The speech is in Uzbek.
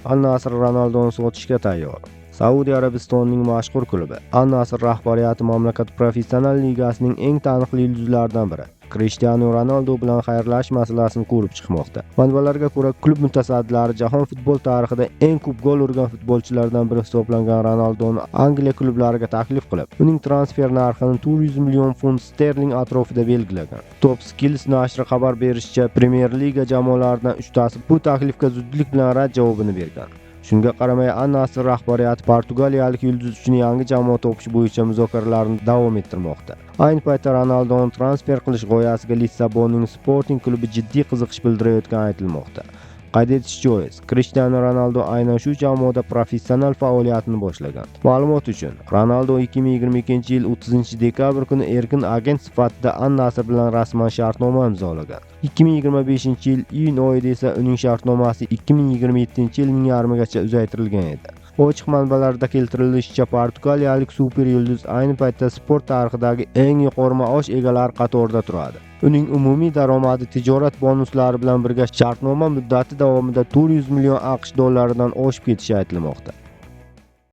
Al Nasr Ronaldoni sotishga tayyor. Saudiya Arabistonining mashhur klubi Al Nasr rahbariyati mamlakat professional ligasining eng taniqli yulduzlaridan biri Krishtianu Ronaldu bilan xayrlashish masalasini ko'rib chiqmoqda. Manbalarga ko'ra, klub mutasaddilari jahon futbol tarixida eng ko'p gol urgan futbolchilardan biri hisoblangan Ronaldoni Angliya klublariga taklif qilib, uning transfer narxini 400 million funt sterling atrofida belgilagan. Top Skills nashri xabar berishicha, Premier Liga jamoalaridan uchtasi bu taklifga zudlik bilan rad javobini bergan. Shunga qaramay, Al Nasr rahbariyati portugaliyalik yulduz uchun yangi jamoa topish bo'yicha muzokaralarni davom ettirmoqda. Ayni paytda Ronaldoni transfer qilish g'oyasiga Lissabonning Sporting klubi jiddiy qiziqish bildirayotgani aytilmoqda. Qayd etish joiz, Krishtianu Ronaldu aynan shu jamoada professional faoliyatini boshlagan. Ma'lumot uchun, Ronaldu 2022-yil 30-dekabr kuni erkin agent sifatida Al Nasr bilan rasman shartnoma imzolagan. 2025-yil iyun oyida esa uning shartnomasi 2027-yilning yarmigacha uzaytirilgan edi. Ochiq manbalarda keltirilishicha, portugaliyalik super yulduz ayni paytda sport tarixidagi eng yuqori maosh egalari qatorida turadi. Uning umumiy daromadi tijorat bonuslari bilan birga shartnoma muddati davomida 400 million AQSh dollaridan oshib ketishi aytilmoqda.